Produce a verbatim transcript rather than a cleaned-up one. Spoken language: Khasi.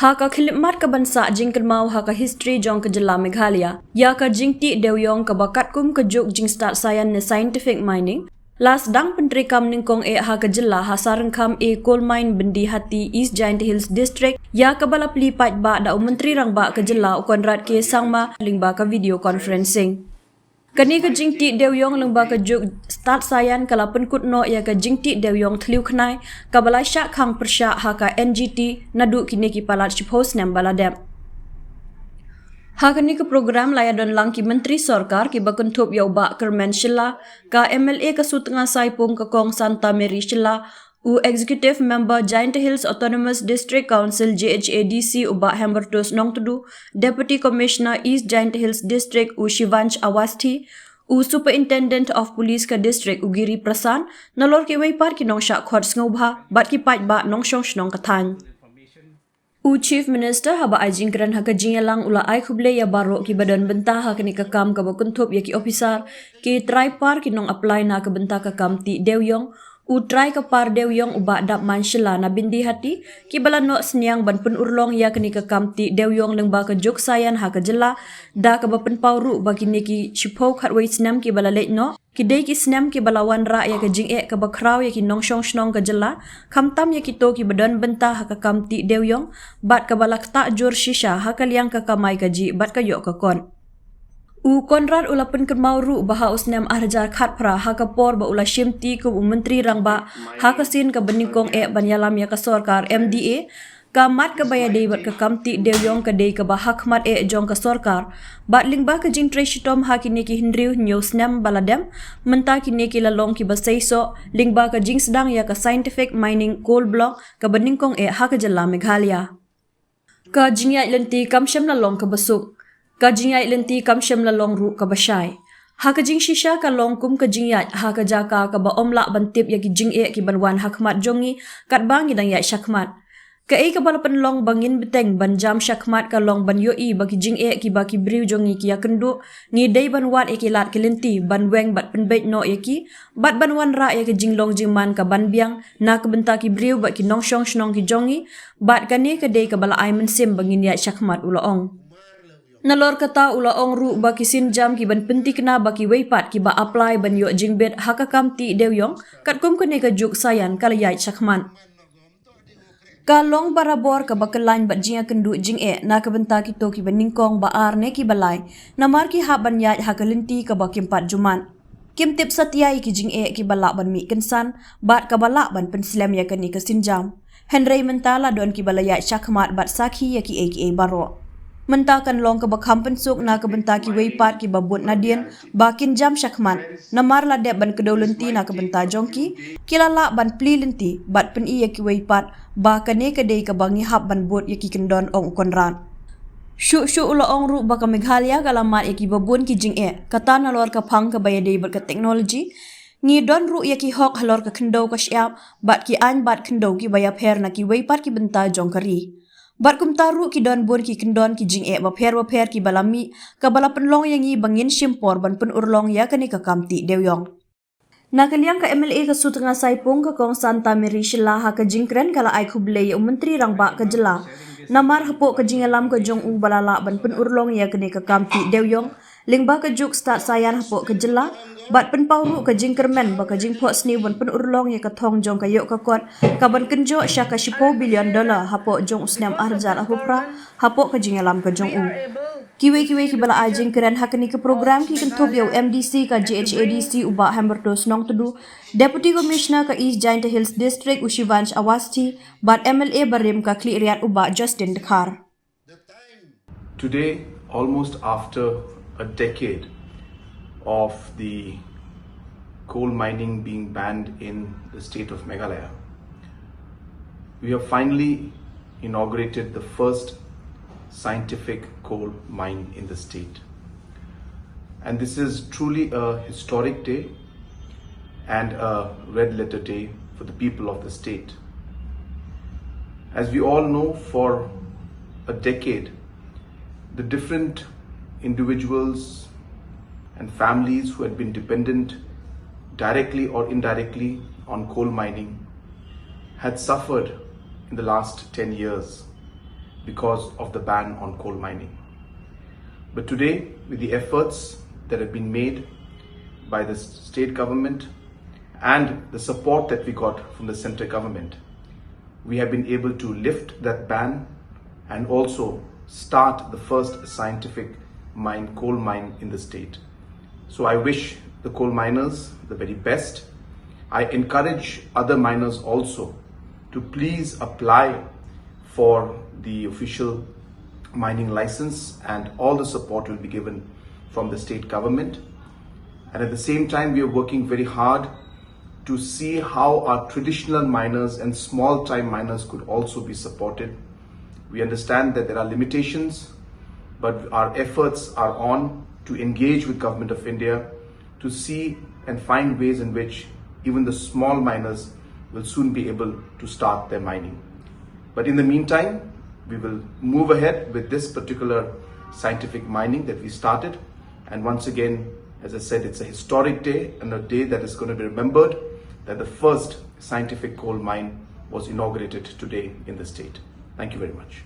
Ha ka khyllipmat ka ban sah jingkynmaw ha ka history jong ka jylla Meghalaya ïa ka jingtih dewïong kaba katkum ka juk jingstad science ne scientific mining, la sdang pyntreikam nyngkong eh ha ka jylla ha Saryngkham A Coal Mine, Byndihati, East Jaintia Hills District, ïa kaba la plie paidbah da u Myntri Rangbah ka jylla u Conrad K Sangma lyngba ka video conferencing. Kane ka jingtih dewïong lyngba ka juk stad science ka la pynkut noh ïa ka jingtih dewïong thliew khnai kaba la shah khang pyrshah ha ka N G T naduh kine ki palat shiphew snem ba la dep. Ha kane ka program la ïadon lang ki myntri sorkar kiba kynthup ïa u Bah Kyrmen Shylla, ka M L A ka Sutnga Saipung, ka Kong Santa Mary Shylla, u Executive Member Jaintia Hills Autonomous District Council, J H A D C, u Bah Hembertus Nongtdu, Deputy Commissioner East Jaintia Hills District, u Shivansh Awasthi, u Superintendent of Police ka district, u Giri Prasan, nalor kiwei pat ki nongshah khot sngewbha bad ki paidbah nongshong shnong ka thaiñ. U Chief Minister haba ai jingkren ha ka jingïalang u la ai khublei ïa baroh kiba don bynta ha kane ka kam kaba kynthup ïa ki officer, ki trai par, ki nong apply na ka bynta ka kam tih dewïong, u trai ka par dewïong u Bah Dapman Shylla na Byndihati, kiba la noh synñiang ban pynurlong ïa kane ka kam tih dewïong lyngba ka juk science ha ka jylla, da kaba pynpaw ruh ba kine ki shiphew khatwei snem kiba la leit noh ki dei ki snem kiba la wanrah ïa ka jingeh kaba khraw ïa ki nongshong shnong ka jylla, khamtam ïa kito kiba don bynta ha ka kam tih dewïong, bad kaba la ktah jur shisha ha ka liang ka kamai kajih bad ka ïoh ka kot. U Conrad u la pynkynmaw ruh ba ha u snem ar hajar khatphra, ha ka por ba u la shimti kum u Myntri Rangbah ha ka sien kaba nyngkong eh ban ïalam ïa ka sorkar M D A, ka mat kaba ïadei bad ka kam tih dewïong ka dei kaba ha khmat eh jong ka sorkar. Bad lyngba ka jingtrei shitom ha kine ki hynriew hynñiew snem ba la dep, mynta kine ki la long kiba seisoh lyngba ka jingsdang ïa ka Scientific Mining Coal Block kaba nyngkong eh ha ka jylla Meghalaya. Ka jingïaid lynti kam shym la long kaba suk, ka jingïaid lynti kam shym la long ruh kaba shai. Ha ka jingshisha ka long kum ka jingïaid ha ka jaka kaba ym lah ban tip ïa ki jingeh kiban wan ha khmat jong ngi katba ngi dang ïaid shakhmat. Kaei kaba la pynlong ba ngin bteng ban jam shakhmat ka long ban ïohi ba ki jingeh kiba ki briew jong ngi ki ïakynduh, ngi dei ban wad ïa ki lad ki lynti ban weng bad pynbeit noh ïa ki, bad ban wanrah ïa ka jinglong jingman kaban biang na ka bynta ki briew bad ki nongshong shnong ki jong ngi, bad kane ka dei kaba la ai mynsiem ba ngin ïaid shakhmat, u la ong. Nalor kata u la ong ruh ba ki sienjam kiban pynthikna ba kiwei pat kiba apply ban ïoh jingbit ha ka kam tih dewïong katkum kane ka juk science ka la ïaid shakhmat. Ka long barabor kaba kyllain bad jingïakynduh jingeh na ka bynta kito kiba nyngkong, ba ar ne kiba lai, namar ki hap ban ïaid ha ka lynti kaba kim pat ju mad. Kim tip satia ïa ki jingeh kiba lah ban mih kynsan bad kaba lah ban pynslem ïa kane ka sienjam. Hynrei mynta la don kiba la ïaid shakhmat bad sakhi ïa kiei kiei baroh. Mynta kan long kaba kham pynsuk na ka bynta kiwei pat kiba bud nadien ba kin jam shakhmat, namar la dep ban kdew lynti na ka bynta jong ki, ki la lah ban plie lynti bad pyni ïa kiwei pat ba kane ka dei kaba ngi hap ban bud ïa ki kyndon, ong u Conrad. Shuh shuh u la ong ruh ba ka Meghalaya ka la mad ïa kiba bun ki jingeh, kata nalor ka phang kaba ïadei bad ka technology. Ngi don ruh ïa ki hok halor ka khyndew ka shyiap bad ki aiñ bat khyndew kiba ïapher na kiwei pat ki bynta jong ka ri. Bad kumta ruh ki don bun ki kyndon ki jingeh bapher bapher kiba la mih, kaba la pynlong ïa ngi ba ngin shim por ban pynurlong ïa kane ka kam tih dewïong. Na ka liang ka M L A ka Sutnga Saipung, ka Kong Santa Mary Shylla, ha ka jingkren ka la ai khublei ïa u Myntri Rangbah ka jylla namar hapoh ka jingïalam ka jong u ba la lah ban pynurlong ïa kane ka kam tih dewïong lyngba ka juk stad science hapoh ka jylla, bad pynpaw ruh ka jingkyrmen ba ka jingphohsniew ban pynurlong ïa ka thong jong ka ïoh ka kot, kaban kynjoh sha ka shiphew billion dollar hapoh jong u snem ar hajar arphew phra, hapoh ka jingïalam ka jong u. Kiwei kiwei kiba la ai jingkren ha kane ka program ki kynthup ïa u M D C ka J H A D C u Bah Hembertus Nongtdu, Deputy Commissioner ka East Jaintia Hills District u Shivansh Awasthi, bad M L A barim ka Khliehriat u Bah Justin Dkhar. Today, almost after a decade of the coal mining being banned in the state of Meghalaya, we have finally inaugurated the first scientific coal mine in the state. And this is truly a historic day and a red letter day for the people of the state. As we all know, for a decade, the different individuals and families who had been dependent directly or indirectly on coal mining had suffered in the last ten years. because of the ban on coal mining. But today, with the efforts that have been made by the state government and the support that we got from the center government, we have been able to lift that ban and also start the first scientific mine, coal mine in the state. So I wish the coal miners the very best. I encourage other miners also to please apply for the official mining license, and all the support will be given from the state government. And at the same time, we are working very hard to see how our traditional miners and small time miners could also be supported. We understand that there are limitations, but our efforts are on to engage with Government of India to see and find ways in which even the small miners will soon be able to start their mining. But in the meantime, we will move ahead with this particular scientific mining that we started. And once again, as I said, it's a historic day and a day that is going to be remembered, that the first scientific coal mine was inaugurated today in the state. Thank you very much.